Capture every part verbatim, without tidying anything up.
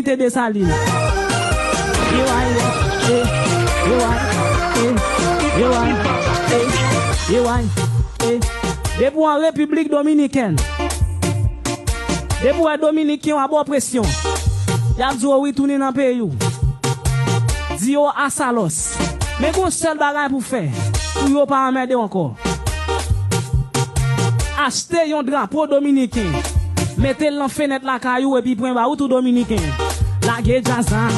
Komite Desalin. Eway, e, eway, e, eway, e, eway, e. Depi w an Repiblik Dominikèn, depi w wè Dominiken yo ap opresyon, y ap di w wi tounen nan peyi w. Di yo asalòs. Men gon sèl bagay pou fè, pou yo pa anmède w ankò. Achte yon drapo dominiken, mete l nan fenèt lakay ou epi pran ba ou tou dominiken. Lage djaz la.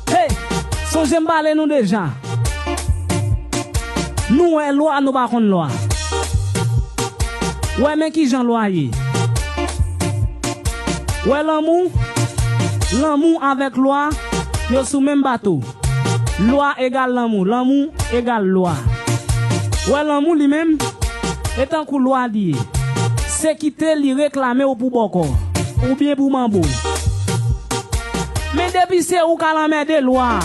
Hey, sonje m pale nou deja. Nou wè lwa, nou pa konn lwa. Wè men kijan lwa ye. Wè lanmou, lanmou avèk lwa, yo sou menm bato. Lwa egal lanmou, lanmou egal lwa. Wè lanmou li menm, e tankou lwa li ye. Se kite li reklame w pou bòkò, oubyen pou manbo. Men depi se ou k al anmède lwa,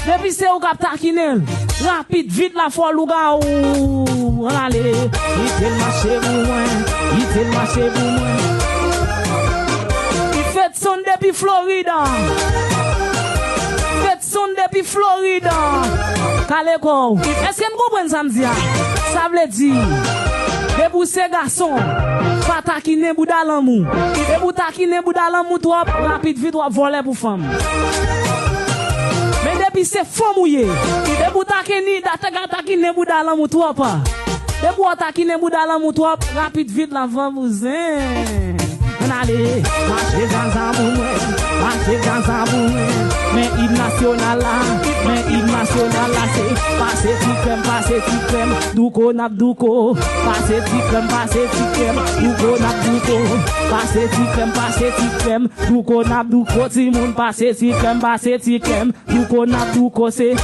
depi se ou k ap takinen l, rapid vit la fò lougawou. Ann ale, kite l mache pou mwen, kite l mache pou mwen. Fedson depi Florida. Fedson depi Florida. Kale kò w. Èske n konprann sa m di a? Sa vle di, depi w se gason, pa takinen bouda lanmou. Depi w takinen bouda lanmou twòp, rapid vit w ap vòlè pou fanm. Men depi se fanm ou ye, depi w takinen, takinen bouda lanmou twòp, depi w takinen bouda lanmou twòp, rapid vit la fè bouzen. Ann ale, mache zanzan pou mwen, mache zanzan pou mwen. Men im nasyonal la, men im nasyonal la se pase ti krèm, pase ti krèm, douko n ap douko. Pase ti krèm, pase ti krèm, douko n ap douko. Pase ti krèm, pase ti krèm, douko n ap douko. Timoun, pase ti krèm, pase ti krèm, douko n ap douko se.